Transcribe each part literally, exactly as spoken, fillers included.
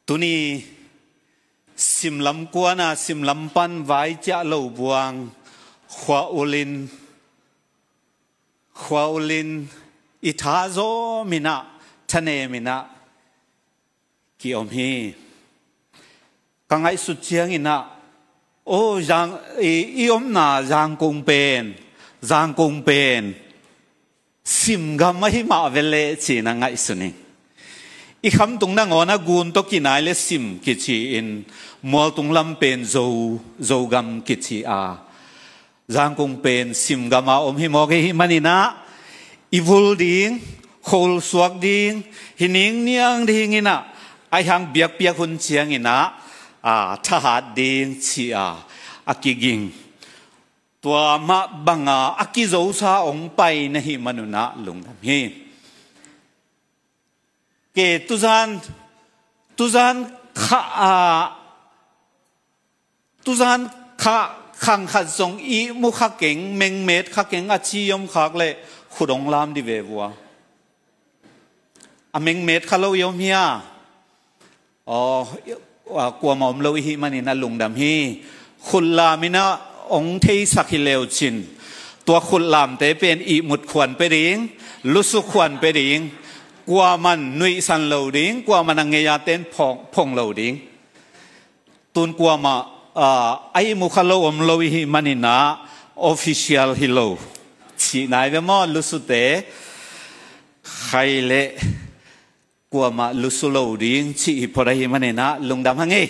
Tuni simlam kuana simlam pan vaiciah lo buang khua ulin khua ulin i tha zawminah thaneminah ki-om hi. Ka ngaihsut cianginah o Zang, i, i omna Zangkong pen Zangkong pen simgam ahi mah veleh cina ngaihsun ing. I khamtung nangawn a gun tawh kinai le sim kici-in mualtung lam pen zo zogam kici a Zangkong pen simgam a om hi mawk ahi maninah i vul ding khol suak ding hi ningniang dinginah aihang biakpiak hun cianginah a thahat ding ci a a kiging tua mah banga a kizosa ong pai na hih manunah lungdam hi. Ke tuzan tuzan kha a tuzan kha khang khat zong ihmu kha keng mengmet kha keng a ci om khak le khut ong lam di ve vua. A mengmet kha lo i om hia? Aw, kuama om lo ihi manin a lungdam hi. Khutlam inah ong theisak hi leucin tua khutlamte pen ihmut khuan pe ding, lusu khuan pe ding, kuaman nuihsan lo ding, kuaman a ngei-a ten phong lo ding. Tun kuama a ihmu kha lo om lo ihi maninah official hi lo cih nai ve maw? Lusute khai leh kuama lusu lo ding cih hi phot ahi maninah lungdam hang ei.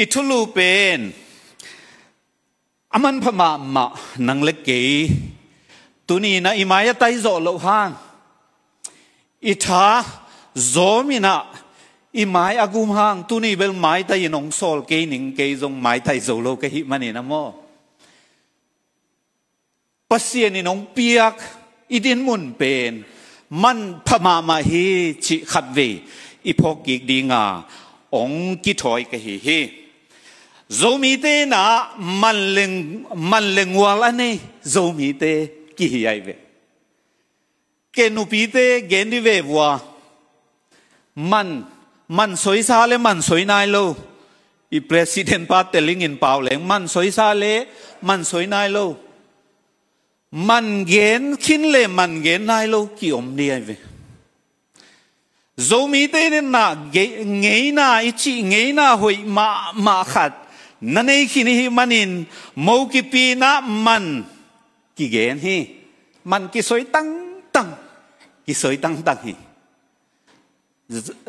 I thulu pen a manpha mahmah nang le kei tuninah i mai a taizawh loh hang i tha zawminah i mai a gum hang tuni bel maitai in ong sawl kei ning kei zong maitai zo lo ka hih maninah maw? Pasian in ong piak i dinmun pen manpha mahmah hi cih khatvei i phawk kik dinga ong kithawi ka hi hi. Zomite inah manleng manleng ual a nei Zomite kihi ai ve. Ke nupite gen di ve vua. Man man soisa le man soi nai lo. I president pa telingin pau leng man soisa le man soi nai lo. Man gen khin le man gen nai lo ki-om di ai ve. Zomite inah ngeina i cih ngeina hoih mahmah khat na nei khin ihi manin mo kipinah man kigen hi. Man kisoi tangtang kisoi tangtang hi.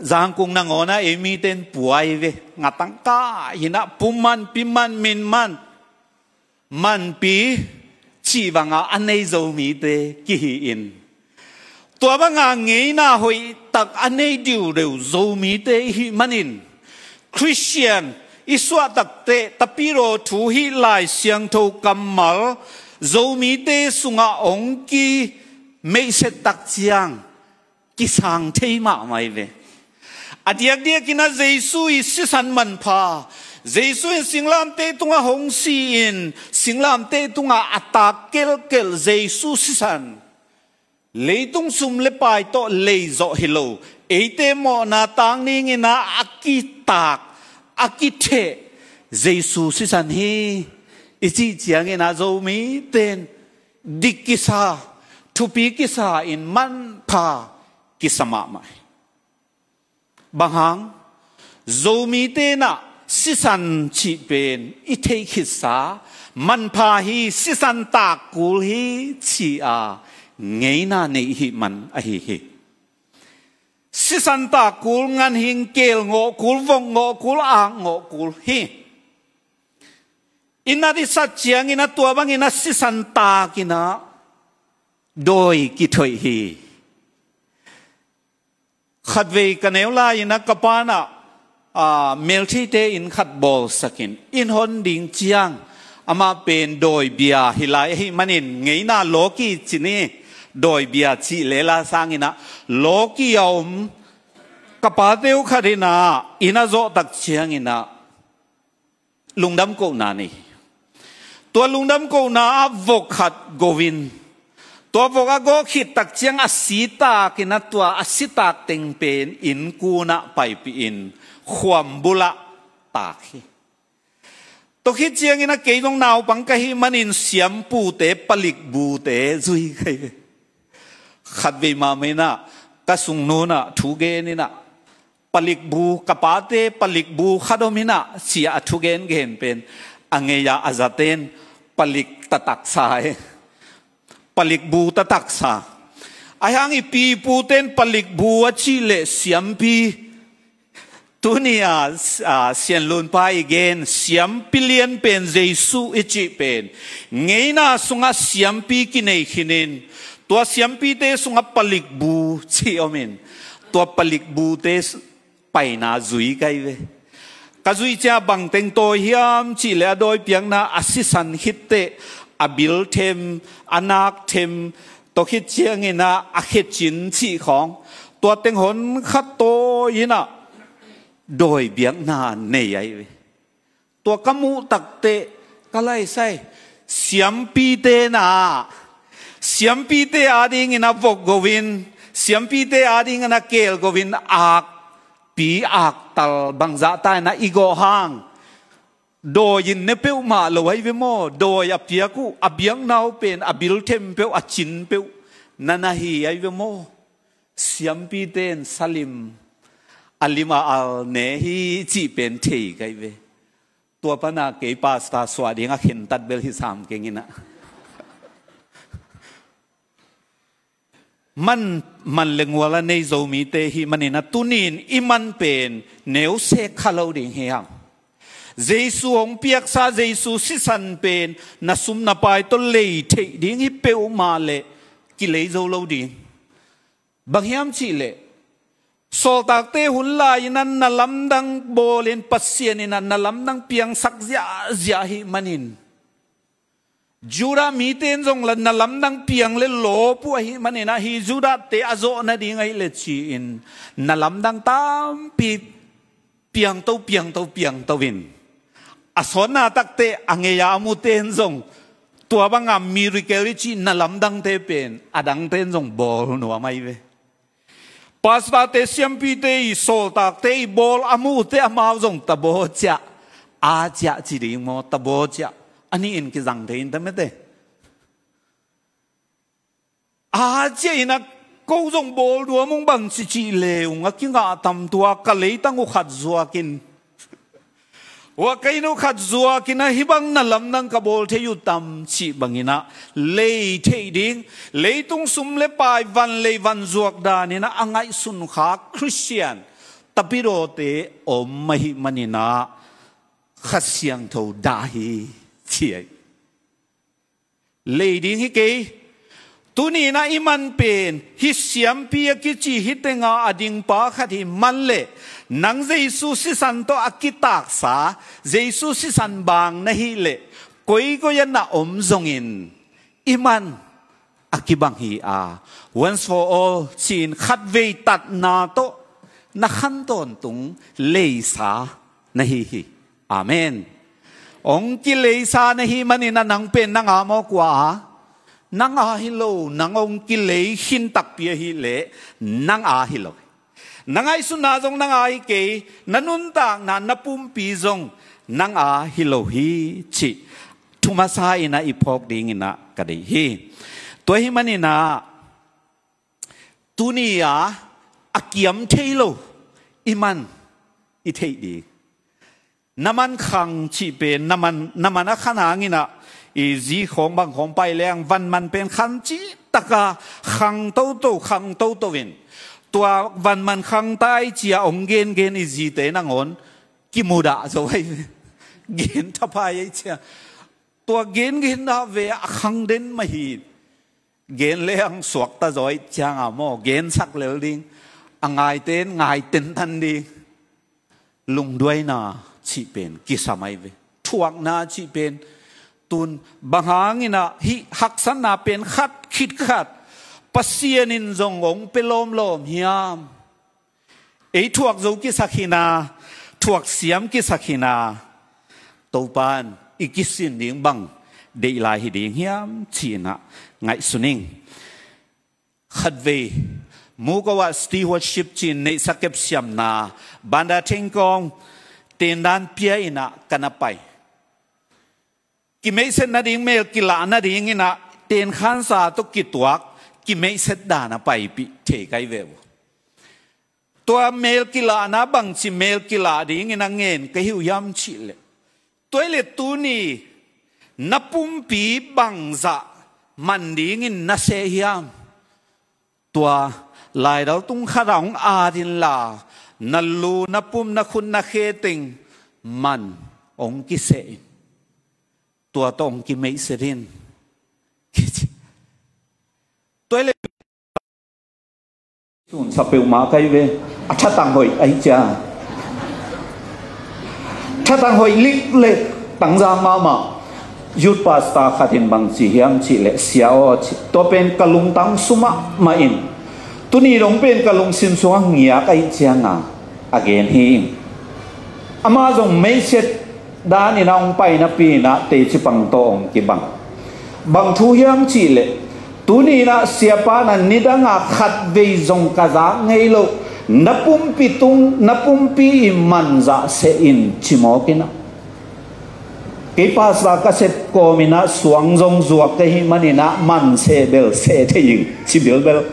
Zangkung nangawnah ei mite in puai ve ngatangka hinah puman piman minman manpi cih banga a nei Zomite kihi-in tua banga ngeina hoihtak a nei diudeu Zomite ihi manin Khristian i suahtakteh tapidaw thu hih Lai Siangtho kammal Zomite sungah ong kimeihsettak ciang kisang thei mahmah hi ve. A diakdiakinah Jesu i sisan manpha Jesu in singlamteh tungah hong si-in singlamteh tungah a tak kelhkelh Jesu sisan leitung sum le pai tawh leizawh hi lo eite mawhna tang dinginah a kitak a kitheh Jesu sisan hi i cih cianginah Zomite in dik kisa thupi kisa in manpha kisa mahmah hi. Bang hang? Zomite inah sisan cih pen i theih khitsa manpha hi sisan takkul hi ci-a ngeina nei ihi man ahi hi. Sisan takkul nganhing kel ngawhkul vok ngawhkul ak ngawhkul hi. I nat i sat ciangin a tua bangin a sisan takinah dawi kithoih hi. Khatvei ka neu lai-inah ka panah a, meltheite inn khat bawlsakin inn hon ding ciang amah pen dawibia hi lai ahi manin ngeina lawki cini dawibia cih lela sanginah lawki a om ka pate uh khatinah inn a zawhtak cianginah lungdam kohna nei hi. Tua lungdam kohna ah vok khat go-in Tua vok a gawh khit tak ciang a sitak in a, tua a sitak teng pen innkunah paipih in khuam bulah tak hi. Tua khit ciangin a, kei zong naupang ka hih manin siampute, palikbute zui ka hi ve. Khatvei mahmah in a, ka sungnu in a thu gen in a, palikbu, ka pate palikbu khat om in a, ci-a a thu gengen pen a ngei-a a zaten palik taktaksa e. Palikbu taktaksa. Ahi hang i piputen palikbu a cih leh siampi. Tuni-a, a, Sianlunpa i gen siampi lian pen Jesu i cih pen ngeina sungah siampi kinei khinin, tua siampite sungah palikbu cih omin, tua palikbute paina zui ka hi ve. Ka zuih ciang bang teng tawi hiam cih leh a dawi piakna a sisan khit teh a bil them, a nak them, tua khit ciangin a, a khecin cih khawng, tua teng hon khat tawi in a dawi biakna nei ahi ve. Tua ka muh tak teh ka laisai. Siampite na, siampite adingin a vok go in, siampite adingin a keel go in, akpi aktal bangzah ta in a i gawh hang, dawi in ne peuhmah lo ahi ve maw? Dawi a piak uh, a biakna uh pen a bil them peuh, a cin peuh na na hi ahi ve maw? Siampite in salim, a lim a al ne hi cih pen thei ka hi ve. Tua pana kei pastor suah ding a khentat bel hi sam keng in a. Man, man le ngual a nei Zomite hih manin a, tunin i man pen neu sek kha lo ding hi hang. Jesu hong piaksa, Jesu sisan pen na sum na pai tawh lei theih ding hi peuhmah leh kilei zo lo ding. Bang hiam cih leh, sawltakte hun lai-in a na lamdang bawlin Pasian in a na lamdang piangsak ziahziah ahih manin, Judah mite in zong la na lamdang piang le lawp uh ahih manin a, hih Judah-te a zawh nading ahih leh ci-in na lamdang tampi piangto, piangto, piangto in, a sawtna tak teh a ngei-a a mute in zong tua banga miracle i cih na lamdangte pen a dangte in zong bawl nuam ahi ve. Pastorte, siampite, i sawltakte i bawl a mute amau zong tabaw ciah, a ciah ci ding maw, tabaw ciah. A nih in kizang thei in ta mete. A ciah in a, ko zong bawl nuam ung bang ci cih le ung a kingah tam, tua ka leitang uh khat zuakin, ua ka inn uh khat zuakin a, hih bang na lamdang ka bawl thei uh tam cih bangin a, lei theih ding, leitung sum le pai, van lei van zuak danin a, a ngaihsun kha Khristian tapidawte om ahih manin a, Kha Siangtho dah hi ci ahi. Lei ding hi kei. Tuni-in a i man pen hih siampi a kici hih tenga a dingpa khat hi man leh, nang Jesu sisan tawh a kitaksa, Jesu sisan bang na hih leh, koikoi ah na om zongin i man a kibang hi a, once for all ci-in khatvei tatna tawh na khan tawntung leisa na hi hi. Amen. Hong kileisa na hih manin a, nang pen nang a maw, kua a? Nang a hi lo. Nang hong kilei khin takpi ahih leh nang a hi lo. Na ngaihsutna zong nang a hi kei, na nuntakna, na pumpi zong nang a hi lo hi cih thu masa in a i phawk dingin a ka deih hi. Tua ahih manin a, tuni-a a kiam thei lo i man i theih ding. Na man khang cih pen, na man, na man a khan hangin a, i zi khawng bang khawng pai leng, van man pen khan cih taka khang toto, khang toto in, tua van man khang tai ci-a hong gengen i zite nangawn kimudah zo ahi ve. Gen thapai ahi cia. Tua gengen dah ve a khang den mah hi. Gen leng suakta zaw ahih cianga maw, gensak lel ding. A ngaite in ngai tentan ding. Lungduaina cih pen kisam ahi ve. Thuakna cih pen tun bang hangin a hih haksatna pen khat khit khat Pasian in zong hong pia lawmlawm hiam? Ei thuak zo kisak hi na, thuak siam kisak hi na, Topa in i kisin ding bang deih lai hi ding hiam ci-in ah ngaihsun ing. Khatvei Mukau ah stewardship ci-in neihsa kepsiamna Banda Thengkong tendan pia-in ah ka na pai. Kimeihset nading, mel kilah nadingin ah tenkhansa tawh kituak kimeihset dan a paipih thei ka hi ve uh. Tua mel kilahna bangci mel kilah dingin a ngen ka hi uh hiam cih leh, tua hi leh tuni na pumpi bangzah man dingin na seh hiam? Tua laidal tung khat ah hong at inla, na lu, na pum, na khut, na khe teng man hong kiseh in. Tua tawh hong kimeihset in. Tua hi leh tun sa peuhmah ka hi ve. A thatang hoih ahi cia. Thatang hoih liklek tangzang mahmah. Youth pastor khat in bang ci hiam cih leh, "Sia aw," ci, "tua pen ka lungtang sumah mah in, tuni dong pen ka lungsim sungah ngiak ahi cianga," a gen hi. Amah zong meihset danin a hong pai napi-in ah teci pang tawh hong kibang. Bang thu hiam cih leh, tuni-in ah siapa na nidangah khatvei zong ka zak ngei loh, na pumpi tung, na pumpi i manzah seh in, ci mawk in ah. Kei pastor ka sep kawmin ah suang zong zuak ka hih manin ah man seh bel seh thei ing, ci bilbel.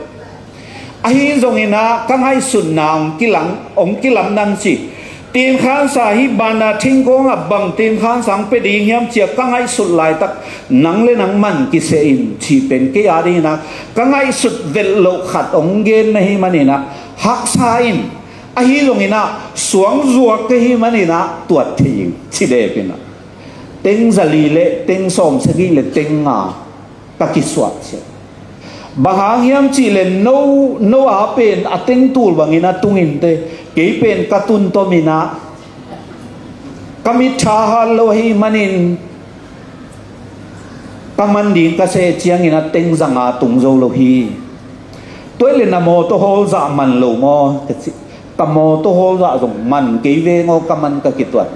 Ahi zongin ah ka ngaihsutna hong kilang, hong kilam nang ci. Tenkhansa hi, Banda Thengkong ah bang tenkhansa hong pia ding hiam ci-a ka ngaihsut laitak, nang le nang man kiseh in, ci pen kei a dingin ah ka ngaihsut vet loh khat hong gen na hih manin ah haksa in. Ahi zongin ah suang zuak ka hih manin ah tuat thei ing, ci dep in ah. Teng zali le teng sawmsagih le teng nga ka kisuah ciah. Bang hang hiam cih leh no, no a pen a teng tul bangin a tung inteh, kei pen ka tun tom in ah, ka mit tha hat lo ahih manin, ka man ding ka seh ciangin a teng za nga tung zo lo hi. Tua hi leh na mawtaw hawl zah man lo maw, ka ci. Ka mawtaw hawl zah zong man kei veng aw, ka man ka kituat.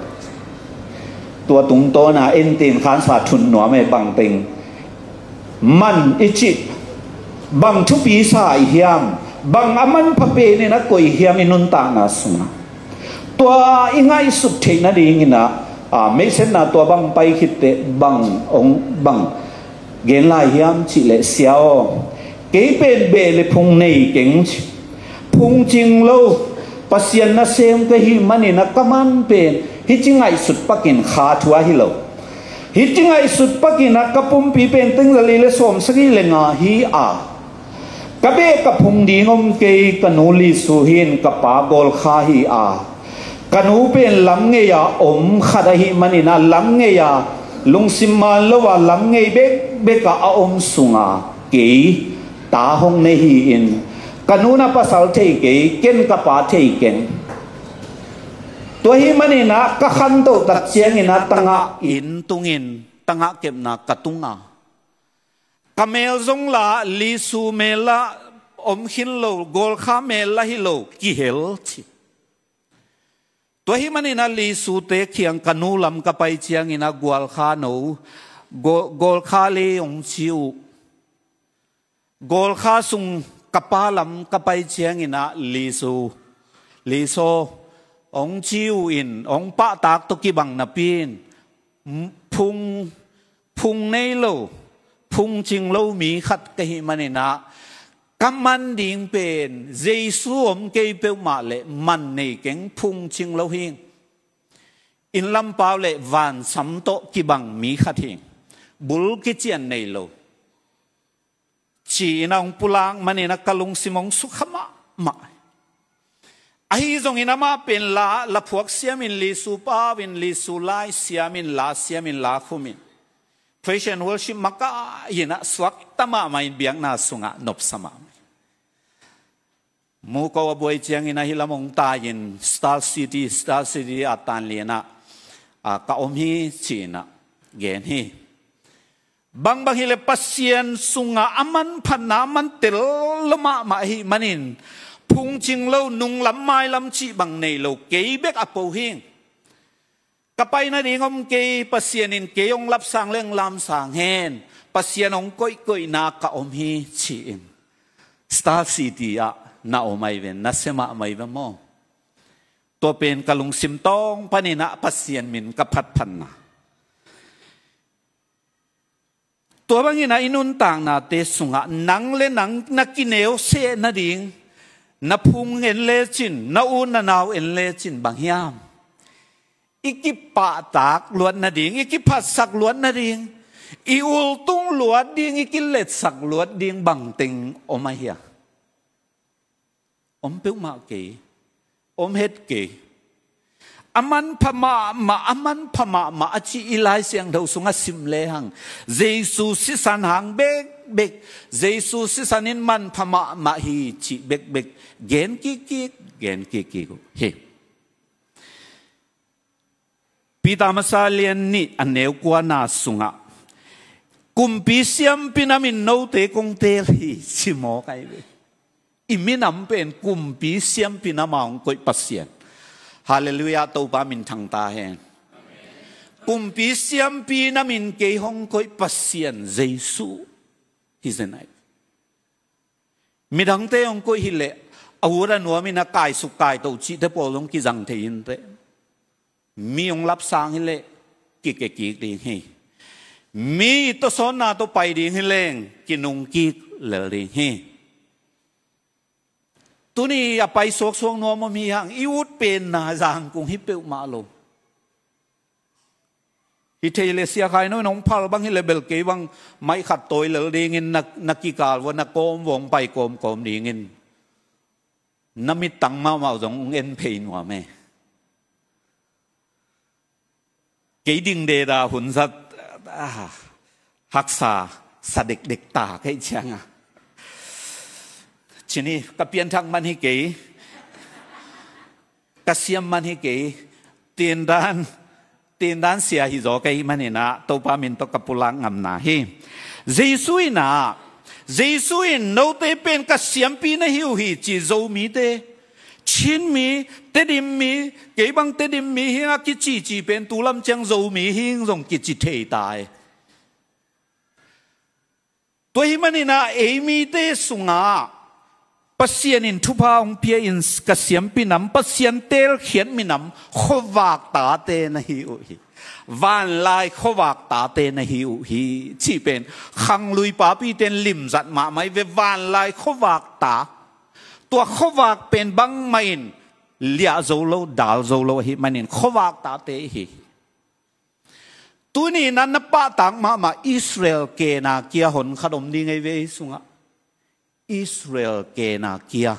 Tua tungtawn a en tenkhansa thun nuam e, bang teng man i cih, bang thupi sa i hiam, bang a manpha pen in a koih hiam i nuntakna sungah. Tua i ngaihsut theih nadingin ah, a, meihsetna tua bang pai khitteh bang hong, bang gen lai hiam cih leh, "Sia aw, kei pen beh le phung nei keng, phungcing lo Pasian nasem ka hih manin ah ka man pen hih ci ngaihsut pakin kha thu ahi lo. Hih ci ngaihsut pakin ah ka pumpi pen teng zali le sawmsagih le nga hi a, ka beh ka phung ding om kei, ka nu Lisu hi in ka pa Gawlkha hi a, ka nu pen lam ngei a om khat ahih manin ah lam ngei a, lungsim man lo a lam ngei bekbek ah a om sunga kei ta hong nei hi in, ka nu na pasal thei kei, ken ka pa thei keng. Tua ahih manin ah ka khantoh tak ciangin ah tangah inn tungin tangah kepna ka tung a, ka mel zong la, Lisu mel la om khin lo, Gawlkha mel la hi lo, kihel," ci. Tua ahih manin ah Lisute kiang ka nu lam ka pai ciangin ah Gawlkha no, Gaw-, Gawlkha le hong ci uh. Gawlkha sung ka pa lam ka pai ciangin ah Lisu, Lisu hong ci uh in, hong pahtak tawh kibang napi in, phung, phung nei lo, phungcing lo mi khat ka hih manin ah, ka man ding pen Jesu om kei peuhmah leh man nei keng, phungcing lo hi. Inn lam pau le vansam tawh kibang mi khat hi. Bul kician nei lo, ci-in ah hong pulak manin ah ka lungsim hong sukha mahmah. Ahi zongin amah pen la, la phuak siamin, Lisu pau in, Lisu lai siamin, la siamin, la khumin, praise and worship makai-in ah suakta mahmah in biakna sungah nopsa mahmah. Mukau a buai ciangin ah hih lam hong tai-in Star City, Star City a tan lianah, a, ka om hi, ci-in ah gen hi. Bangbang hileh Pasian sungah a manphatna a mantel lo mahmah ahih manin, phungcing lo, nunglam mailam cih bang nei lo, kei bek a po hi. Ka pai nading om kei, Pasian in kei hong lapsang leng lamsang hen, Pasian hong koihkoihna ka om hi, ci-in Star City ah na om ahi ve, na sem ah om ahi ve maw. Tua pen ka lungsim tawng panin ah Pasian min ka phatphatna. Tua bangin ah i nuntaknate sungah nang le nang na kineu seh nading, na phung en lecin, na u na nau en lecin bang hiam? I kipahtak luat nading, i kiphatsak luat nading, i ultung luat ding, i kiletsak luat ding bangteng om ahi a? Om peuhmah kei, om het kei. A manpha mahmah, a manpha mahmah a cih i Lai Siangtho sungah sim lehang, Jesu sisan hang bekbek, Jesu sisan in manpha mahmah hi cih bekbek gen kikkik, gen kikkik uh hi. Peter masa lian nih a neu kuana sungah, kumpi siampi namin note kong teel hi, ci mawk ahi ve. I minam pen kumpi siampi nama hong koih Pasian. Halleluiah, Topa min thang ta hen. Kumpi siampi namin kei hong koih Pasian Jesu hi zen ahi. Midangte hong koih hileh a ut a nuamin a kaisuk kaito cihte pawl hong kizang thei inteh. Mi hong lapsang hileh kikekik ding hi. Mi tawsawnna tawh pai ding hileng kinungkik lel ding hi. Tuni a pai suaksuak nuam om hi hang, i ut penna zangkung hi peuhmah lo. Hi thei le Sia Khai No in hong phal bang hileh bel kei bang maih khat tawi lel dingin na, na kikal vua na kawm vua hong pai kawmkawm dingin na mittang mahmah uh zong hong en phei nuam e. Kei ding deda hun zat, ah, haksa sa dekdek ta kei cianga. Cini ka pianthak man hi kei, ka siam man hi kei, tindan, tindan sia hi zaw kei maninah Topa min tawh ka pulak ngamna hi. Jesu inah, Jesu in note pen ka siampi na hi uh hi ci Zomite, Chinmi, Tedimmi, kei bang Tedimmi hi a kicici pen tulam ciang Zomi hi zong kici thei tai. Tua hi maninah ei mite sungah Pasian in thupha hong pia in ka siampi nam, Pasian teelkhiat minam khuavak tate na hi uh hi. Vanlai khuavak tate na hi uh hi cih pen khanglui papite in limzat mahmah hi ve, vanlai khuavak ta. Tua khuavak pen bangmah in liah zo lo, dal zo lo ahi manin khuavak tate hi. Tuni na na pahtak mahmah Israel kena kia hon khat om ding ei ve ei sungah. Israel kena kia.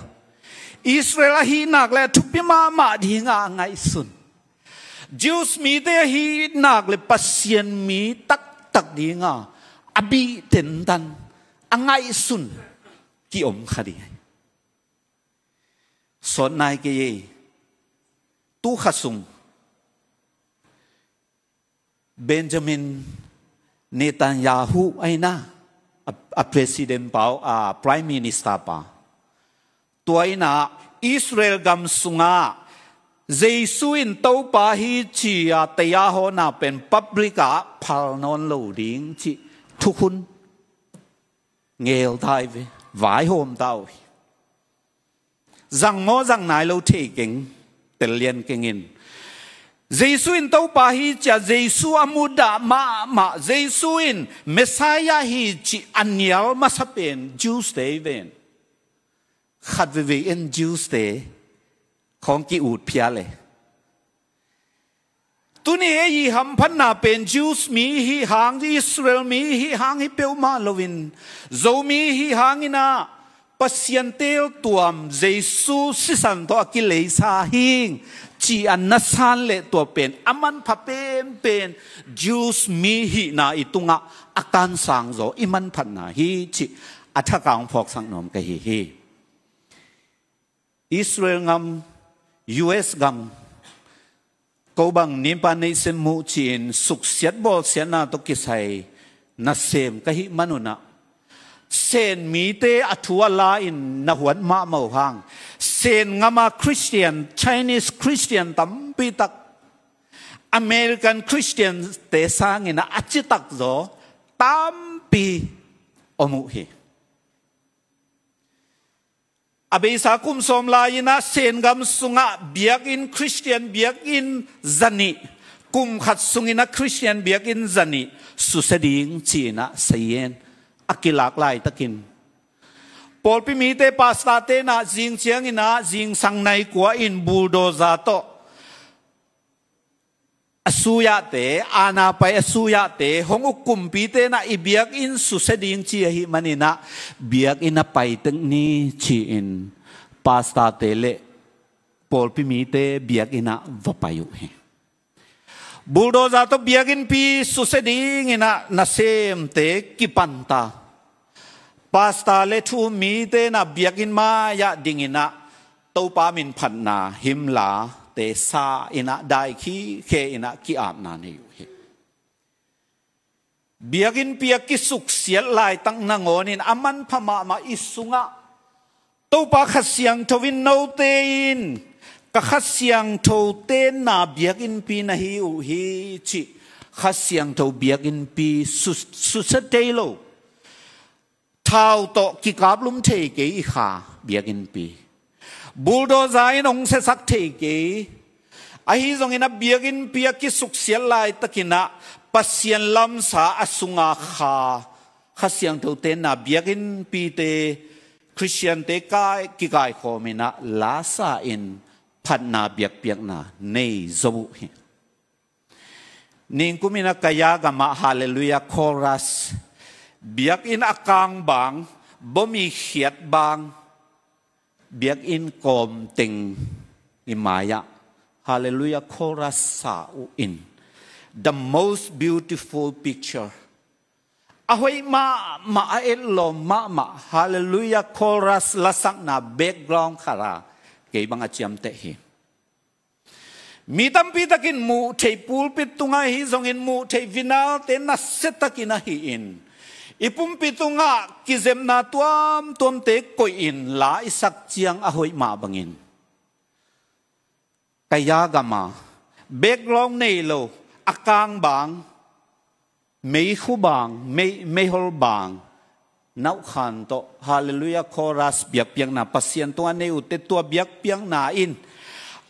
Israel ahi nak le a thupi mahmah dinga a ngaihsun. Jews mite ahi nak le Pasian mi taktak dinga a bih tentan a ngaihsun kiom kha ding. Sawt nai kei ei. Tu kha sung Benjamin Netanyahu aina a, a president pau, a prime minister pa. Tua ina Israel gam sunga Jesu in Topa hi ci a tayahona pen public ah phal nawn lo ding ci thukhun ngel tai ve, vaihawm tau hi. Zang maw zang nai lo thei keng, tel lian keng in. Jesu in Topa hi cia Jesu a mudah mahmah, Jesu in Messiah hi ci a nial masa pen Jews te hi ven. Khat veivei en Jews te khawng ki-ut phia le. Tuni ei i hamphatna pen Jews mi hi hang, Israel mi hi hang hi peuhmah loin, Zomi hi hangin ah Pasian teeltuam Jesu sisan tawh a kileisa hing ci a na san le tua pen a manpha penpen Jews mi hihna i tungah a kansang zaw i manphatna hi ci a thakang phawksak nuam ka hi hi. Israel gam, U S gam, ko bang nimpa neihsen muh ci-in suksiat bawlsiatna tawh kisai nasem ka hih manunah Sen mite a thu a la-in na huat mahmah uh hang, Sen gama Christian, Chinese Christian tampi tak American Christian te sangin ah a citak zaw tampi om uh hi. A beisa kum sawm lai-in ah Sengam sungah biakinn, Christian biakinn zanih, kum khat sungin ah Christian biakinn zanih susia ding ci-in ah sayen a kilak laitakin, pawlpi mite, pastor-te in ah zing ciangin ah zingsang nai kua in bulldozer tawh a suiahte, aana pai a suiahte, hong uk kumpite in ah i biakinn susia ding ci ahih manin ah biakinn ah pai tek ni ci-in pastor-te le pawlpi mite biakinn ah va pai uh hi. Bulldozer tawh biakinnpi susia dingin ah nasemte kipanta. Pastor le thu-um mite in ah biakinn mai-ah dingin ah Topa minphatna hymn-late sa-in ah dai khikhe-in ah ki-apna nei uh hi. Biakinnpi a kisuksiat laitak nangawnin a manpha mahmah i sungah Topa Kha Siangtho in, note in ka Kha Siangtho tenna biakinnpi na hi uh hi, cih Kha Siangtho biakinnpi su-, susia thei lo, thau tawh kikaplum thei kei i kha biakinnpi, bulldozer in hong siasak thei kei. Ahi zongin ah biakinnpi a kisuksiat laitakin ah Pasian lamsa a sunga kha, Kha Siangtho tenna biakinnpite, Khristiante kai, kikaikhawmin ah lasa-in phatna biakpiakna nei zo uh hi. Ningkumin ah Kaya gamah Hallelujah Chorus, biakinn a kang bang, bawmi khiat bang, biakinn kawm teng i mai-ah Hallelujah Chorus sa uh in, the most beautiful picture. A hoih mahmah, a etlawm mahmah Hallelujah Chorus lasakna background khat ah kei bang a ciamteh hi. Mi tampi takin muh theih, pulpit tungah ahi zongin muh theih vinalte nasiatakin ahi-in, i pumpi tungah kizepna tuamtuamte koihin la i sak ciang a hoih mah bangin, Kaya gama background nei lo, a kang bang, meikhu bang, mei, meihol bang, nauhkhan tawh Hallelujah Chorus biakpiakna, Pasian tungah nei uhte tua biakpiakna in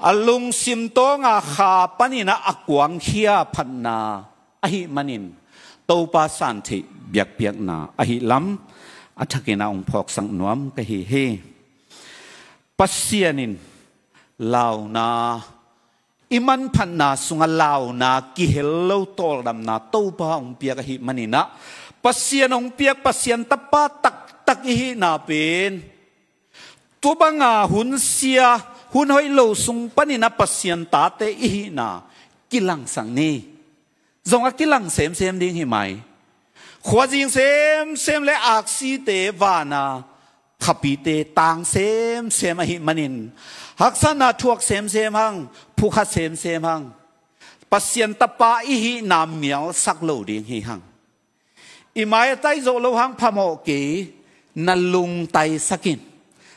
a lungsim tawnga kha panin ah a kuangkhia phatna ahih manin, Topa santheih biakpiakna ahih lam a thakin ah hong phawksak nuam ka hi hi. Pasian in launa, i manphatna sungah launa, kihel lo tawldamna Topa hong piak ahih manin ah, Pasian hong piak, Pasian tapa taktak i hihna pen, tua banga hun sia, hun hoih lo sung panin ah Pasian tate i hihna kilangsak ni. Zong a kilang semsem ding hi mai. Khuazing semsem le aksite vana khapite tang semsem ahih manin, haksatna thuak semsem hang, phukha semsem hang, Pasian tapa i hihna mialsak lo ding hi hang. I mai a tai zawh loh hang phamawh kei, na lung taisak in,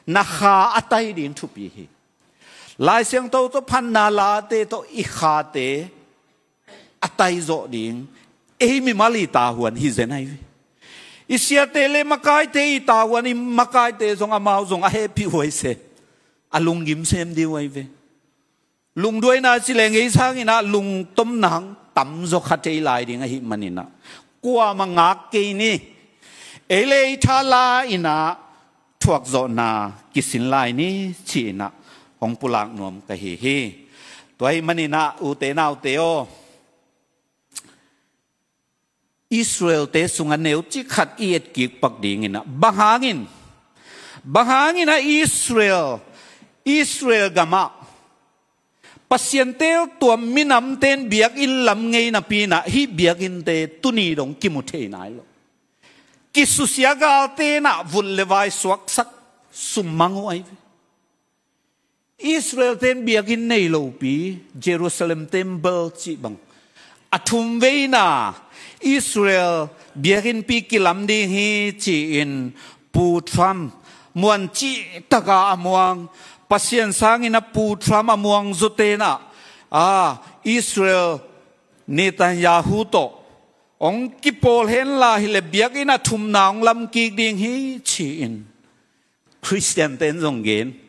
na kha a tai ding thupi hi. Lai Siangtho tawh, phatna late tawh i khate a tai zawh ding, ei mimal i tavuan hi zen ahi ve. I siate le makaite i tavuan, i makaite zong, amau zong a hehpih uh ahi se, a lunggim sem ding uh ahi ve. Lungduaina ci leng ei sangin ah lungtom nang tamzaw khat ei lai ding ahih manin ah, kuamah ngak kei ni. Ei le ei tha la-in ah thuakzawhna kisin lai ni, ci-in ah hong pulak nuam ka hi hi. Tua ahih manin ah, ute naute aw, Israel-te sungah neucik khat i etkik pak dingin ah, bang hangin, bang hangin ah Israel, Israel gamah Pasian teeltuam minamte in biakinn lam ngei napi-in ah, hih biakinnte tuni dong kimu thei nai lo. Kisusia galte in ah vut le vai suaksak summang uh ahi ve. Israel-te in biakinn nei lopi, Jerusalem temple cih bang, a thumveina Israel biakinnpi kilam ding hi ci-in Pu Trump muan cihtaka a muang, Pasian sangin ah Pu Trump a muang zawte in ah, a, Israel Netanyahu tawh hong kipawl henla hileh biakinn a thumna hong lam kik ding hi ci-in Khristian ten zong gen.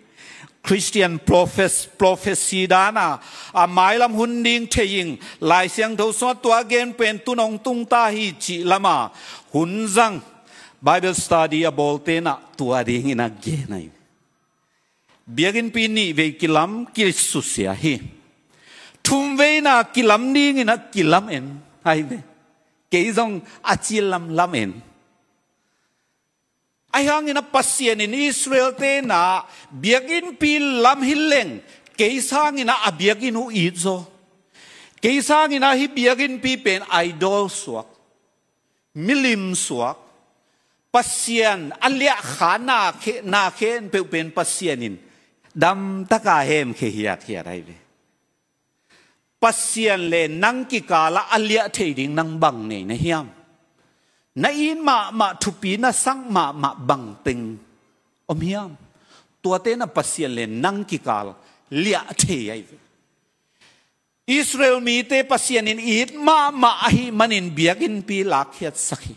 Khristian prophes- prophecy dana a mailam hun ding thei ing, Lai Siangtho sungah tua gen pen tun hong tungta hi cih lama hun zang Bible study a bawl tenah tua dingin a gen ahi. Biakinnpi nih vei kilam kisusia hi. Thum veina kilam dingin a kilam en ahi ve. Kei zong a ci lamlam en. Ahi hangin a Pasian in Israel tenah biakinnpi lam hi leng kei sangin a biakinn uh it zaw. Kei sangin a hi biakinnpi pen idol suak, milim suak, Pasian a liahkha na khe, na khen peuh pen Pasian in damtaka hemkhe hiathiat ahi ve. Pasian le nang kikalah a liah thei ding nang bang nei na hiam? Na it mahmah, thupi na sak mahmah bangteng om hiam? Tuate na Pasian le nang kikal liah thei ahi ve. Israel mite Pasian in it mahmah ahi manin biakinnpi lakkhiatsak hi.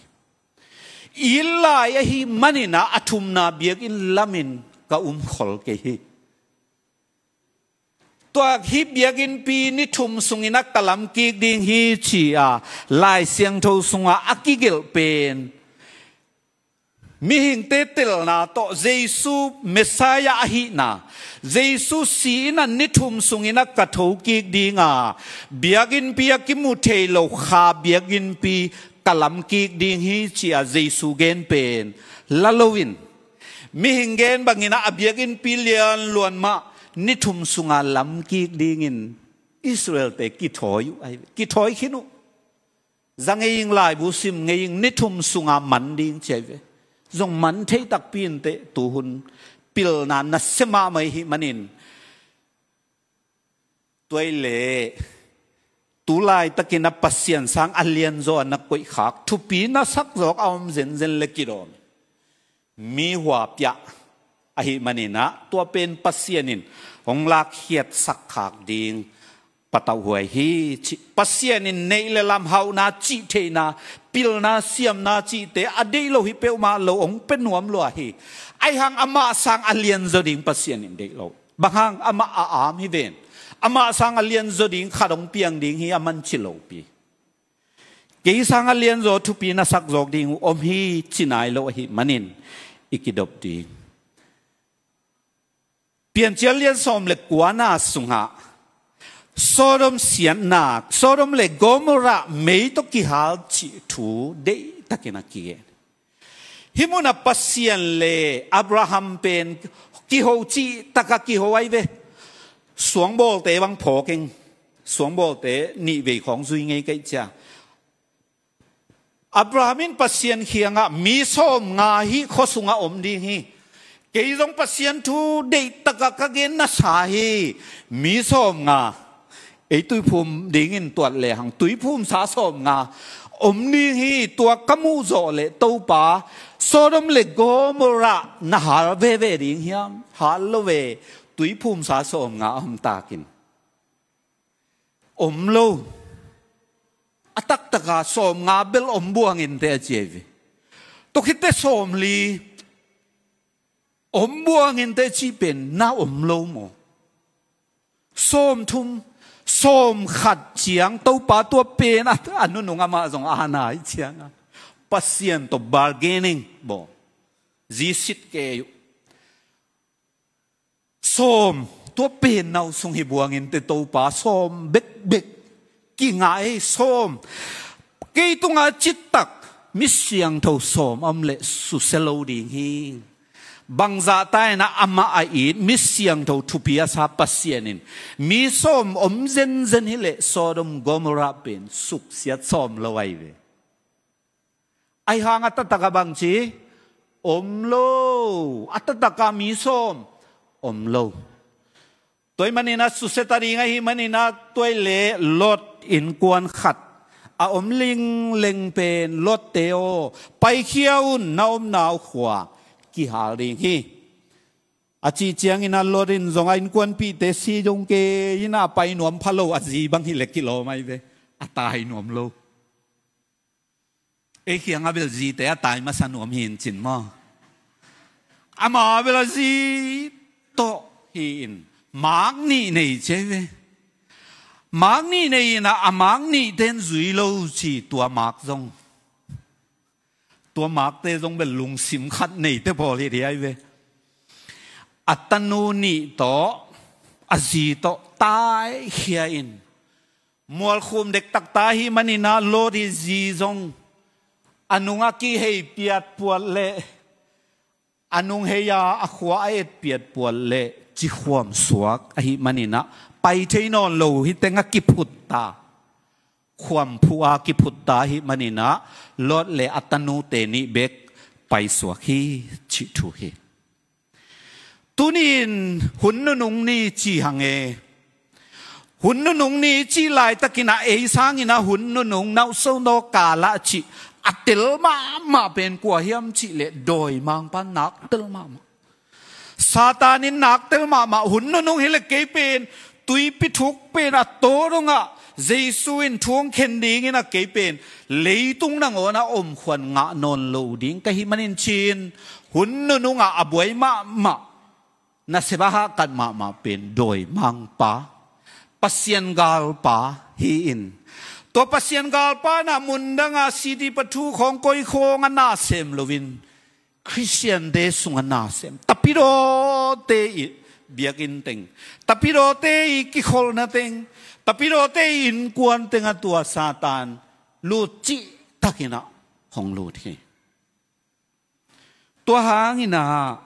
It lai ahi manin a thumna biakinn lamin ka umkhol kei hi. Tua hi biakinnpi ni thum sungin a ka lam kik ding hi ci-a Lai Siangtho sungah a kigelh pen mihingte telna tawh Jesu Messiah ahihna, Jesu si-in a ni thum sungin a ka thokik dinga biakinnpi a kimu thei lo kha biakinnpi ka lam kik ding hi ci-a Jesu gen pen la loin mihing gen bangin a biakinnpi lianluan mah ni thum sunga lam kik dingin Israelte kithawi uh ahi, kithawi khin uh. Za ngei ing, laibu sim ngei ing, ni thum sunga man ding ci ahi ve. Zong man thei takpi inteh tuhun pilna nasia mahmah ahih manin. Tua ahih leh tu laitakin a Pasian sang a lianzaw a na koihkhak, thupi na sak zawk a om zenzen le kidawm mi huapiah ahih manin ah tua pen Pasian in hong lakkhiatsak khak ding patauhhuai hi cih. Pasian in neih le lam, hauhna, cih theihna, pilna, siamna cihte a deih lo hi peuhmah lo hong pia nuam lua hi. Ahi hang amah sang a lianzaw ding Pasian in deih lo. Bang hang? Amah a am hi ven. Amah sang a lianzaw ding khat hong piang ding hi a man ci lopi. Kei sang a lianzaw, thupi na sak zawk ding uh om hi ci nai lo ahih manin i kidop ding. Piancil lian sawm le kuana sungah Sodom siatna, Sodom le Gomorrah mei tawh kihal cih thu deihtakin a kigen. Hih munah Pasian le Abraham pen kiho cih taka kiho ahi ve. Suangbawlte bang phawk ing. Suangbawlte nih vei khawng zui ngei ka hih ciang Abraham in Pasian kiangah mi sawmnga hih khua sungah om ding hi. Kei zong Pasian thu deihtaka ka gen na sa hi. Mi sawmnga. Ei tuiphum dingin tuat lehang tuiphumsa sawmnga om ding hi. Tua ka muh zawh leh Topa, Sodom le Gomorrah na hal veve ding hiam? Hal lo ve. Tuiphumsa sawmnga om takin om lo. A taktaka sawmnga bel om buang inteh a ci ahi ve. Tua khit teh sawmli om buang inteh cih pen na om lo maw? Sawmthum, sawmkhat ciang Topa tua pen a, a nunung amah zong a na hi cianga Pasian tawh bargaining baw. Zisit kei uh. Sawm, tua pen na uh sung hi buang inteh Topa, sawm bekbek. Kingah ei, sawm. Kei tunga citak mi siangtho sawm om leh susia lo ding hi. Bangzah ta inah amah a it mi siangtho thupi a sa Pasian in mi sawm om zenzen hileh Sodom Gomorrah pen suksiat sawm lo ahi ve. Ahi hang a taktaka bangci om lo. A taktaka mi sawm om lo. Tua ahih manin a susia ta ding ahih manin a tua ahih leh Lot innkuan khat a om lingleng pen, Lotte aw, paikhia un, na omna uh khua kihal ding hi. A cih ciangin a Lot in zong a innkuanpihte si zong kei inah a pai nuam pha lo, a zi bang hileh kilawm ahi ve. A tai nuam lo. Ei kiangah bel zite a tai masa nuam hi in cin maw? Ama bel a zi tawh hi in, mak nih nei ci ei ve. Mak nih nei in a, a mak nihte in zui lo ci, tua mak zong, tua makte zong bel lungsim khat neite pawl hi dih ai ve. A tanu nih tawh a zi tawh taikhia in, mualkhum dektak ta ahih manin ah Lot i zi zong a nung a kihei piatpuat leh, a nung hei a, a khua a et piatpuat leh cikhuam suak ahih manin ah pai thei nawn lo hi teng a kiphut ta, khuamphu a kiphut ta ahih manin ah Lot leh a tanute nih bek paisuak hi, cih thu hi. Tuni-in hun nunung ni ci hang e. Hun nunung ni cih laitakin ah ei sangin ah hun nunung nauhso naw kala cih a tel mahmah pen kua hiam cih leh dawimangpa naktel mahmah. Satan in naktel mahmah. Hun nunung hi leh kei pen tuipi thuk pen a taw dongah Jesu in thu hong khen dingin ah kei pen leitung nangawn a omkhuan ngah nawn lo ding ka hih manin cin, hun nunungah a buai mahmah, nasep a hahkat mahmah pen dawimangpa, Pasian galpa hi in, tua Pasian galpa in ah mundangah C D pathuk khawng koi khawng a na sem loin, Khristiante sungah na sem, tapidawte i biakinn teng, tapidawte i kikholhna teng, tapidawte i innkuan tengah tua Satan lut cihtakin ah hong lut hi. Tua hangin ah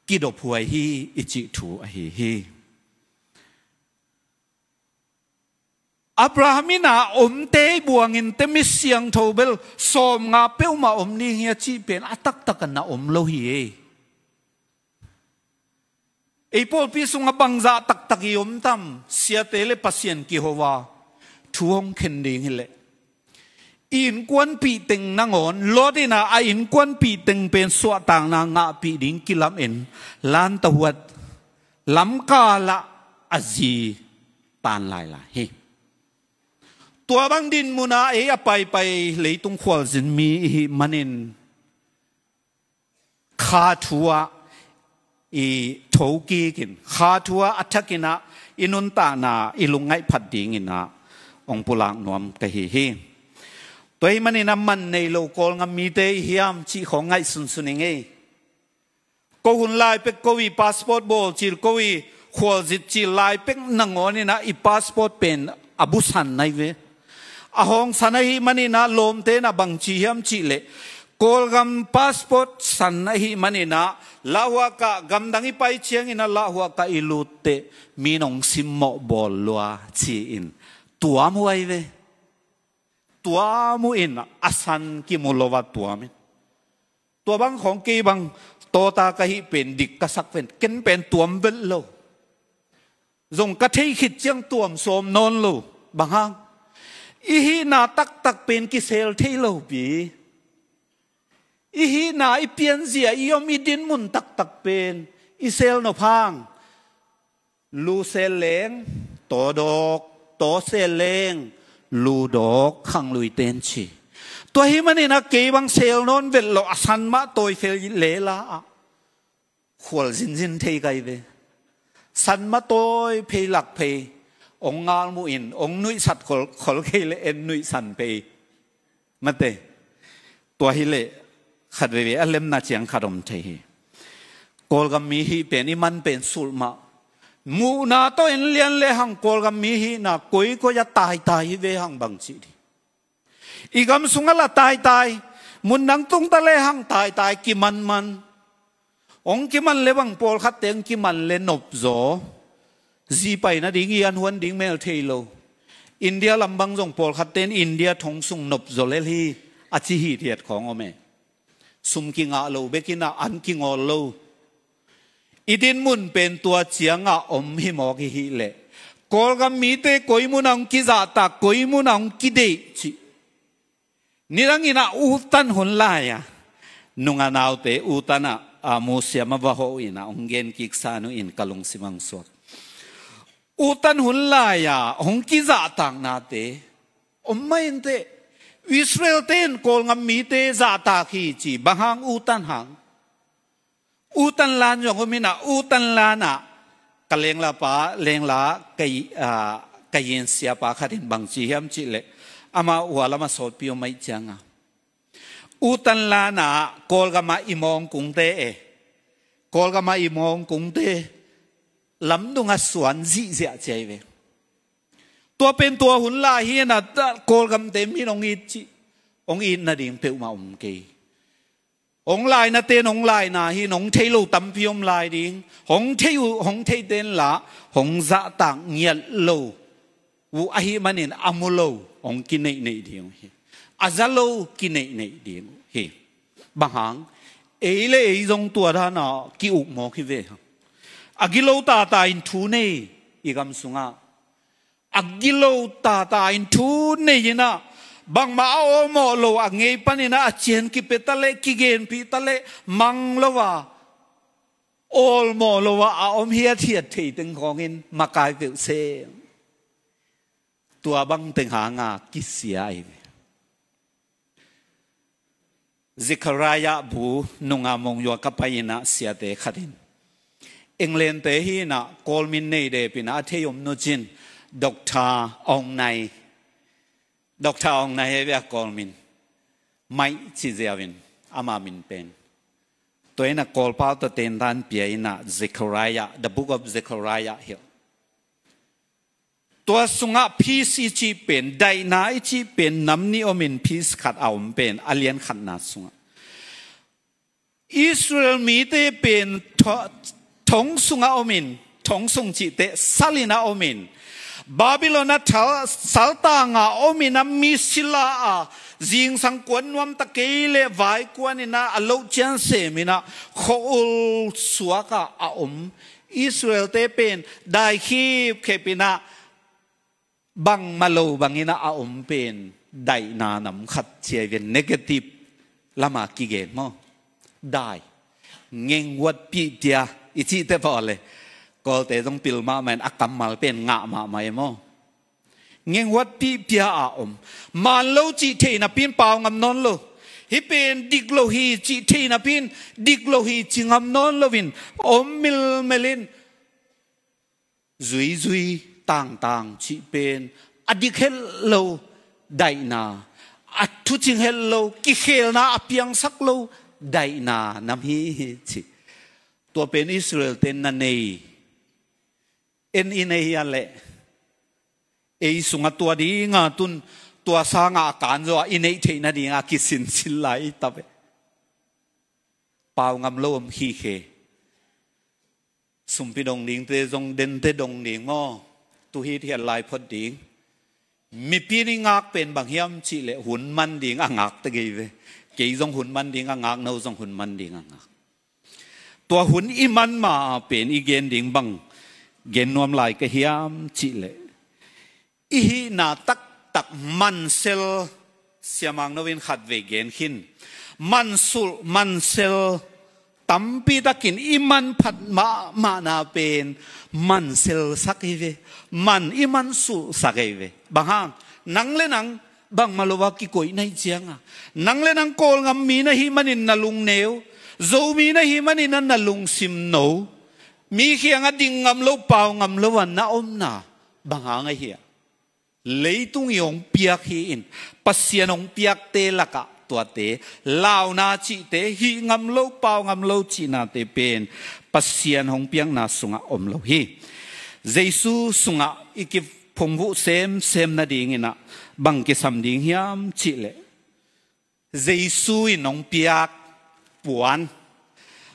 kidophuai hi i cih thu ahi hi. Abraham in ah omte i buangin te mi siangtho bel sawmnga peuhmah om ding hi a cih pen a taktak a na om lo hi e. Ei pawlpi sungah bangzah taktak i om tam, siate le Pasian kiho a thu hong khen ding hi leh, i innkuanpih teng nangawn, Lot in ah a innkuanpih teng pen suahtakna ngahpih ding kilamen, lantahuat lamkalah a zi tan lailai hi. Tua bang dinmun ah ei a paipai leitung khualzin mi i hih manin, kha thu ah i thokik in, kha thu ah a thakin ah i nuntakna i lungngaih phat dingin ah hong pulak nuam ka hi hi. Tua hih manin ah man nei lo Kawlgam mite i hiam cih khawng ngaihsunsun ing ei. Ko hun lai pek ko i passport bawl cil, ko i khualzin cil lai pek nangawn in ah i passport pen a busan nai ve. A hawngsan ahih manin ah lawmte in ah bangci hiam cih leh, Kawlgam passport san ahih manin ah lauhuahkah gamdang i pai ciangin ah lauhuahkah i lutteh mi nong simmawh bawl lua ci-in tuam uh ai ve. Tuam uh in, a san kimu lo a tuam in. Tua bang khawng kei bang tawta ka hih pen dik ka sak pen, ken pen tuam velh lo. Zong ka theih khit ciang tuam sawm nawn lo. Bang hang? I hihna taktak pen kisel thei lo pi. I hihna, i pianzia, i om i dinmun taktak pen i sel nop hang. Lu sel leng, taw dawk, taw sel leng, lu dawk, khanglui ten ci. Tua hih manin ah kei bang sel nawn velh lo, a san mah tawi phei lela ah khual zinzin thei kai ve. San mah tawi phei lak phei, ong ngal muh in, ong nuihsat khol, khol kei le en nuihsan phei. Mate, tua hi leh khat veve a lemna ciang khat om thei hi. Kawlgam mi hih pen i man pen sulh mah. Muhna tawh en lian le hang Kawlgam mi hihna koikoi a taitai hi ve hang bang cih dih. I gam sungah la taitai, mun dang tungta le hang taitai kimanman. Ong kiman le bang pawlkhatte ong kiman le nopzaw. Zi pai nading i an huan ding mel thei lo. India lam bang zong pawlkhatte in India thong sung nopzaw lel hi a ci hi thiat khawng om e. Sum kingah lo bekin ah an kingawl lo. I dinmun pen tua ciangah om hi mawk i hih leh Kawlgam mite koi munah ong kizahtak, koi munah ong kideih cih. Nidangin ah utan hun lai-a nunga naute utan ah, a, musiam a va hawh in ah ong gen kiksan uh in ka lungsim ang suak. Utan hun lai-a hong kizahtaknate om mah inteh. Israel-te in Kawlgam mite zahtak hi ci, bang hang? Utan hang. Utan lan zong om in ah, Utan lan ah ka lenglapa, lengla ka, ah, ka yin siapa khat in bang ci hiam cih leh, amah hua lam a sawtpi om ahih ciangin, Utan lan ah Kawlgam ah i mawngkungte e, Kawlgam ah i mawngkungte lamdung ah suan zihziah ci ahi ve. Tua pen tua hun lai hi in ah, Kawlgamte min hong it cih, hong it nading peuhmah om kei. Hong lainate in hong laina hi in, hong thei lo tampi om lai ding. Hong thei uh, hong theite in lah hong zahtak ngiat lo uh ahih manin a mu lo hong kineihneih ding uh hi. A za lo kineihneih ding uh hi. Bang hang? Ei le ei zong tua dan a ki-uk mawk hi ve. A gilo tata in thu nei i gam sungah. A gilo tata in thu nei in ah, bangmah a awlmawh lo a ngei panin ah a cian kipia ta leh, kigenpih ta leh, mang lo a, awlmawh lo a, a om hiathiat thei teng khawngin makai peuh se. Tua bang teng hanga kisia ahi ve. Zechariah bu nunga mong yuak a pai in ah siate khat in, England-te hi in ah, Kawl min nei dep in ah, a thei om nu cin, Doctor Aung Naing. Doctor Aung Naing hi ve a Kawl min. Maih ci ziau in, ama min pen. Tua in ah Kawlpau tawh tentan pia in ah, Zechariah, The Book of Zechariah hi. Tua sungah peace i cih pen, daihna i cih pen nam nih om in, peace khat a om pen, a lian khatna sungah Israel mite pen tho-, thong sungah om in, thong sung cih teh sal in ah om in, Babylon ah thal, saltang ah om in ah, mi sila a, zingsang kuan nuam ta kei leh vai kuan in ah, a loh ciang sem in ah, khua-ul suak ah a om Israel-te pen dai khipkhep in ah, bangmah lo bang in ah a om pen daihna nam khat ci ahi ve, negative lam a kigen maw. Dai. Ngenghuat pihpia i cih teh pawl e. Kawlte zong pil mahmah in, a kammal pen ngah mahmah e maw. Ngenghuat pihpia a om. Maan lo cih thei napi in pau ngam nawn lo. Hih pen dik lo hi cih thei napi in dik lo hi ci ngam nawn lo in om milmel in, zuizui tangtang cih pen a dik het lo daihna, a thucing het lo, kikhelna a piangsak lo daihna nam hi ci. Tua pen Israel-te na nei, en i nei hi a leh, ei sungah tua dinga tun, tua sangah a kanzaw a i neih theih nadinga kisinsin lai i tap e. Pau ngam lo om khikhe. Sumpi dong dingte zong dente dong ding maw. Tu hithiat lai phot ding. Mipi in i ngak pen bang hiam cih leh hun man ding a ngak ta gei ve. Kei zong hun man ding a ngak, no zong hun man ding a ngak. Tua hun i man ma pen i gen ding bang gen nuam lai ka hiam cih leh, i hihna taktak mansel, Sia Mang No in khatvei gen khin. Mansulh, mansel, tampi takin i manphat mahmahna pen manselsak hi ve. Man i mansulhsak hi ve. Bang hang? Nang le nang bangmah lo a kikoih na hih cianga, nang le nang Kawlgam mi na hih manin na lungneu, Zomi na hih manin na lungsim no, mi kiangah ding ngam lo, pau ngam lo a na omna bang hang ahi hiam? Leitung i hong piak hi in, Pasian hong piakte lakah tuate, launa cihte, hih ngam lo, pau ngam lo cihnate pen Pasian hong piakna sungah om lo hi. Jesu sungah i kiphungvuh semsem nadingin ah bang kisam ding hiam cih leh, Jesu in hong piak puan.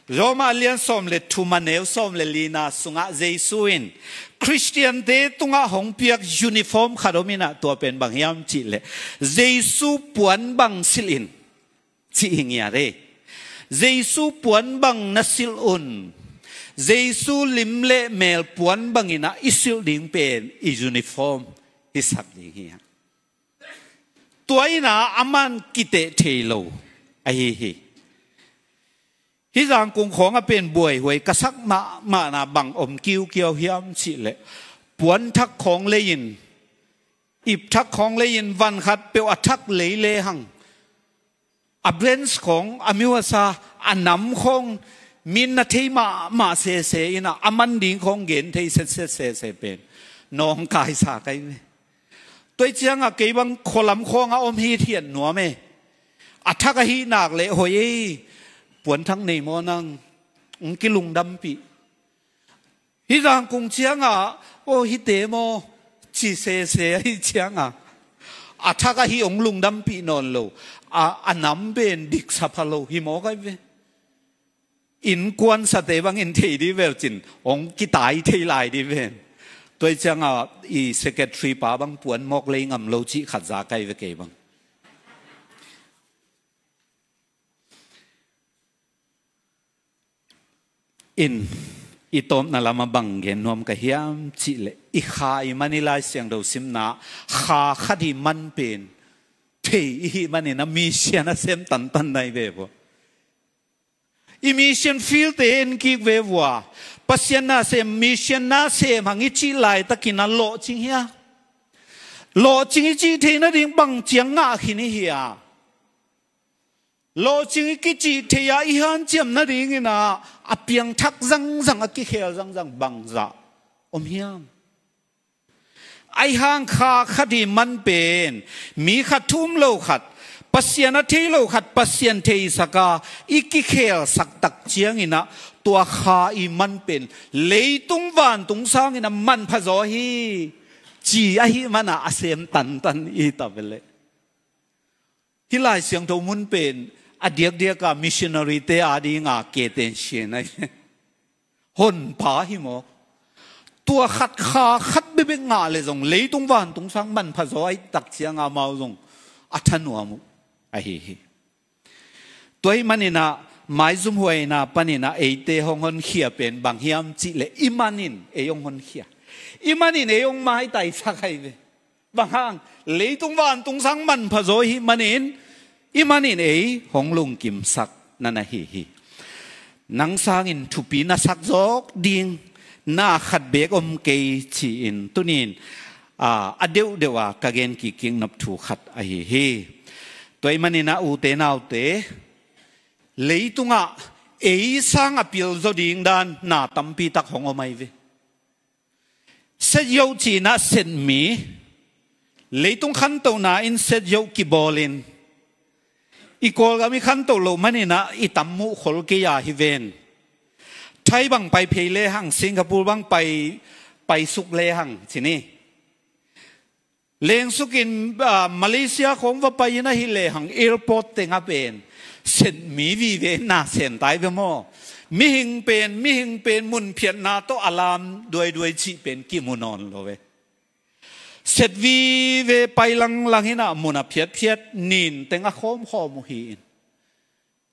Roma lian sawm le thum a neu sawm le lina sungah Jesu in Khristiante tungah hong piak uniform khat om in ah, tua pen bang hiam cih leh, Jesu puan bang silh in cih hi ngiat e. Jesu puan bang na silh un. Jesu lim le mel puan bangin ah i silh ding pen i uniform hisak ding hi. Tua in ah aman kiteh thei lo ahi hi. Hih zangkung khawng a pen buaihuai ka sak mahmahna bang om kiukiau hiam cih leh, puanthak khawng lei-in, ipthak khawng lei-in, van khat peuh a thak lei lehang, a branch khawng, a miuasa, a nam khawng, min na thei mahmah sese in ah, a man ding khawng gen thei setset sese pen nawngkaisa ka hi ve. Tua hi ciangah kei bang khualam khawngah om hithiat nuam e. A thak ahih nak leh hoih ei, puanthak nei maw nang, hong kilungdampih. Hih zangkung ciangah, aw hihte maw, ci sese ahih ciangah, a thak ahi hong lungdampih nawn lo. A, a nam pen diksa pha lo hi maw ka hi ve. Innkuansate bangin thei dih vel cin, hong kitai thei lai dih ven. Tua hi ciangah i secretary pa bang puan mawk lei ngam lo cih khat za ka hi ve kei bang. In, i tawpna lamah bang gen nuam ka hiam cihleh, i kha i man i Lai Siangtho simna, kha khat i man pen thei i hih manin a mission a sem tantan na hi ve vua. I mission field te en kik ve vua. Pasian na sem, mission na sem hang i cih laitakin a lawhcing hia? Lawhcing i cih theih nading bang ciang ngah khin i hia? Lawhcing i kicih theih ah i hanciam nadingin ah a piangthak zangzang, a kikhel zangzang bangzah om hiam? Ahi hang kha khat i man pen, mi khat thu um lo khat, Pasian a thei lo khat Pasian theisak a, i kikhelsak tak ciangin ah tua kha i man pen leitung vantung sangin a manpha zaw hi, ci ahih man ah a sem tantan i ta ve leh. Hih Lai Siangtho mun pen a diakdiak a missionary te a ding a keten sian ahi. Honpa hi maw? Tua khat kha khat bekbek ngah leh zong leitung vantung sang manpha zaw ahih tak ciang amau zong a thanuam uh ahi hi. Tua ahih manin ah maizum huaina panin ah eite hong honkhia pen bang hiam cihleh i manin ei hong honkhia. I manin ei hong maitaisak ahi ve. Bang hang, leitung vantung sang manpha zaw i hih manin, i manin ei hong lungkimsak na na hi hi. Nang sangin thupi na sak zawk ding na khat beek om kei ci-in tuni-in, a, a deuhdeuh a ka gen kik kik nop thu khat ahi hi. Tua ahih manin ah ute naute, leitungah ei sang a pilzaw ding dan na tampi tak hong om ahi ve. Set yoh cih in ah set mi, leitung khantohna in set yoh kibawlin, i Kawlgam i khantoh loh manin ah i tam muh khol kei a hi ven. Thai bang pai phei lehang, Singapore bang pai, pai suk lehang ci ni. Lengsukin, ah, Malaysia khawng va pai in ahih lehang airport teng ah pen set mi vive na sem ta hi ve maw? Mihing pen, mihing pen mun phiatna tawh a lam duaiduai cih pen kimu nawn lo ve. Set vive pai langlang in ah mun a phiatphiat, nin teng a khawmkhawm uh hi in.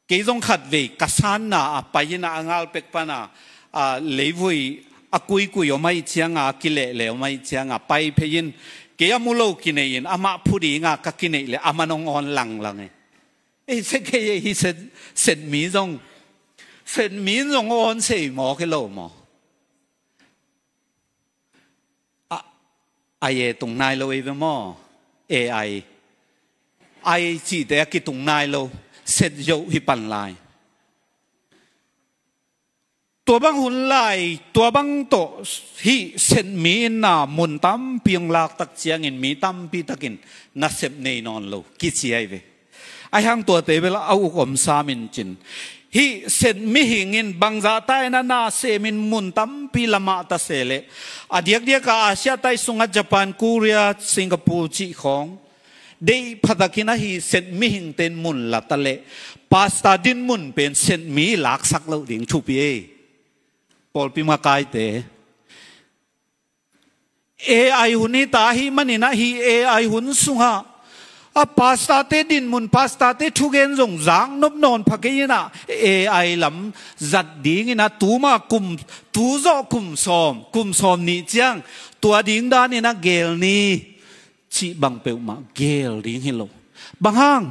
Kei zong khatvei ka sanna ah pai in ah a ngal pek pan ah, a, leivui a kuikui om ahih ciang a, a kilehleh om ahih ciang a pai phei in, kei a mu lo kinei in amah phu ding a ka kineih leh aman hong awn langlang e. Ei, set kei ei, hih set, set mi zong, set mi in zong awn sei maw, kei lo maw? A, AI e tung nai lo ei ve maw? AI. AI cihte a kitung nai lo, set yoh hi pan lai. Tua bang hun lai, tua bang tawh hih set mi in na mun tampi hong lak tak ciangin mi tampi takin nasep nei nawn lo kici ahi ve. Ahi hang tuate bel a uk om sam in cin. Hih set mihing in bangzah ta in a na sem in mun tampi la mah ta se leh, a diakdiak a Asia tai sungah Japan, Korea, Singapore cih khawng deih phatak in ahi set mihingte in mun la ta leh, pastor din mun pen set mi laksak loh ding thupi ei. Pawlpi makaite, AI hun hi ta ahih manin ah hih AI hun sungah a pastorte dinmun, pastorte thugen zong zak nop nawn pha kei in ah AI lam zat ding in ah tuma kum, tu zawh kum sawm, kum sawm nih ciang tua ding dan in ah gel ni cih bang peuhmah gel ding hi lo. Bang hang?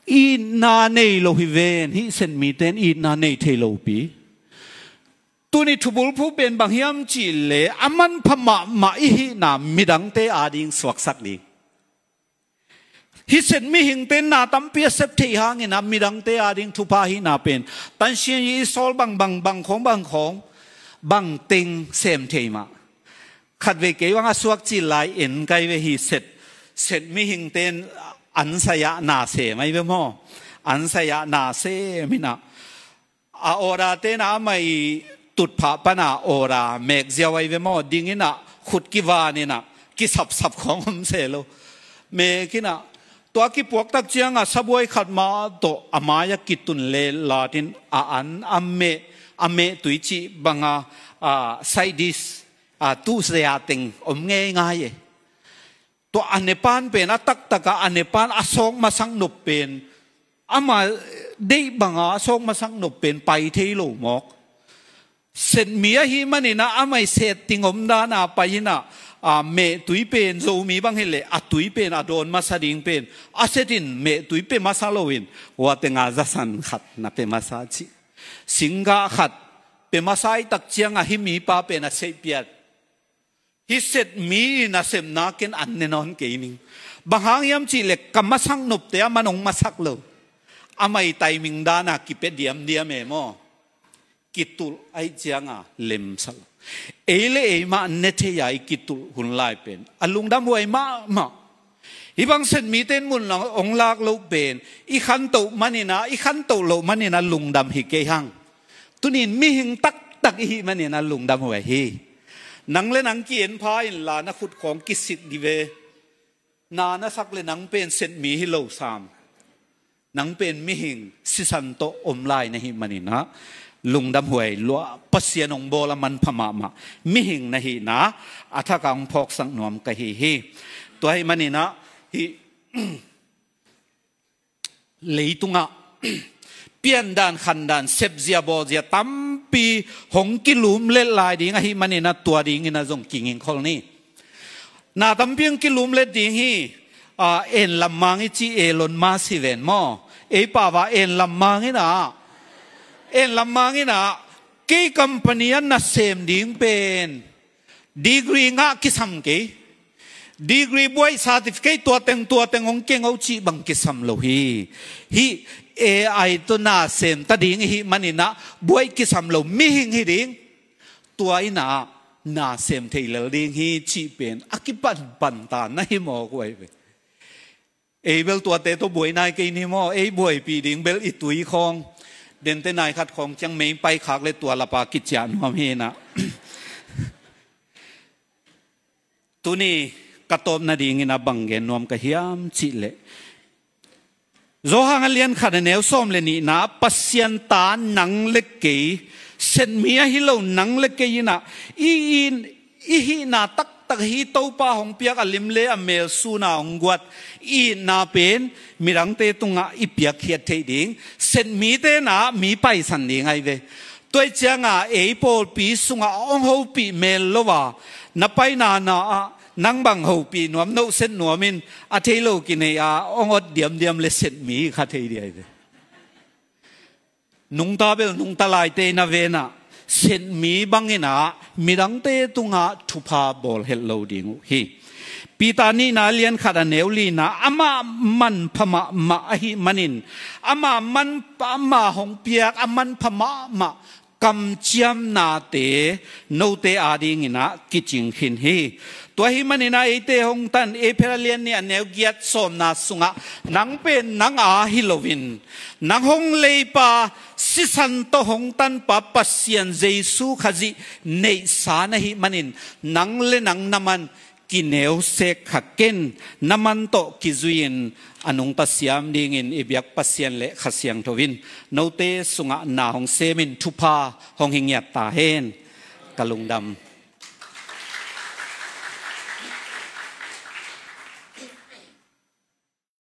Itna nei lo hi ven, hih set mite in itna nei thei lo pi. Tuni thubulphu pen bang hiam cih leh a manpha mahmah i hihna midangte ading suaksak ding. Hih set mihingte na tampi a sep theih hangin a midangte ading thupha hihna pen tansian i sawl bangbang, bangkhawng bangkhawng, bangteng sem thei mah. Khatvei kei bang a suak cil lai en kai ve hi set, set mihingte in an sai-ah na sem ai ve maw? An sai-ah na sem inah a order-te inah amah i tutphah pana order mek ziau ai ve maw? Ding inah khut kivan inah kisapsap khawng om se lo. Mek inah tua kipuak tak ciangah sabuai khat mah tawh a mai-ah kitun le latin a an a meh, a mehtui cih banga, a, side dish, a, tuhzia teng om ngeingai e. Tua a nepan pen a taktakah a nepan a sawk masak nop pen ama deih banga a sawk masak nop pen pai thei lo mawk. Setmi ahih maninah amah i setting omdana pai inah, a, mehtui pen Zomi bang hileh a tui pen a dawn masa ding pen a setin mehtui pe masa loin ua tenga zasan khat na pe masa cih, singgah khat pe masa i tak ciangah hih mipa pen a seihpiat. Hih setmi in a sepna ken an ne nawn kei ning. Bang hang hiam cihleh ka masak nopte a man hong masak lo. Amah i timing dana kipia diamdiam e maw? Kitulh aih cianga lemsa lo. Ei le ei mah ne thei-a i kitulh hun lai pen a lungdam huai mahmah. Hih bang setmite in mun hong lak loh pen i khantoh maninah, i khantoh loh maninah lungdam hi kei hang. Tunin mihing taktak i hih maninah lungdam huai hi. Nang le nang ki-en pha inla na khut khawng kisik dih ve. Na na sak le nang pen setmi hi lo sam. Nang pen mihing sisan tawh om lai na hih maninah lungdam huai lua, Pasian hong bawl a manpha mahmah mihing na hihna a thakah hong phawksak nuam ka hi hi. Tua hih maninah hih leitungah piandan, khandan, sepzia, bawlzia tampi hong kilumlet lai ding ahih maninah tua dinginah zong kingingkhol ni. Na tampi hong kilumlet ding hi. A, En Lam Mang i ci Elon Musk hi ven maw? Ei pau-a En Lam Mang inah, En Lam Mang inah kei company a nasem ding pen degree ngah kisam kei. Degree, buaih, certificate, tua teng tua teng hong keng o cih bang kisam lo hi. Hih A I tawh nasem ta ding i hih maninah buaih kisam lo mihing hi ding. Tua inah nasem thei lel ding hi cih pen a kipanpan ta na hi mawk huai ve. Ei bel tuate tawh buai nai kei ni maw? Ei buaipih ding bel i tui khawng, dente nai khat khawng ciang mei pai khak le tua lapa kiciah nuam hi inah. Tuni ka tawp nadingin a bang gen nuam ka hiam cihleh, Johan a lian khat a neu sawm le nihna, Pasian ta nang le kei, setmi ahi lo nang le kei inah i, i, i hihna taktak hi Topa hong piak a lim le a mel suna hong guat i itna pen midangte tungah i piakkhiat theih ding, setmite inah mi paisan ding ai ve. Tua cianga ei pawlpi sungah hong hopih mel lo a, na paina na ah nang bang hopih nuam, nohset nuam in a thei lo kinei a hong ot diamdiam le setmi kha thei ding ai ve. Nungta bel nungta laite in a venah setmi banginah midangte tungah thupha bawl het lo ding uh hi. Peter nihna lian khat a neu lina, amah manpha mahmah ahih manin amah manpha, amah hong piak a manpha mahmah kamciamnate note adinginah kicing khin hi. Tua hih maninah eite hong tan, Efesa lian nih a neu giat sawmna sungah nang pen nang a hi loin nang hong leipa, sisan tawh hong tanpa Pasian Jesu Khazih neihsa na hih manin nang le nang na man kineusek kha ken, na man tawh kizui-in a nungta siam dingin i biak Pasian le Kha Siangtho in note sungah na hong semin thupha hong hi ngiat ta hen. Ka lungdam.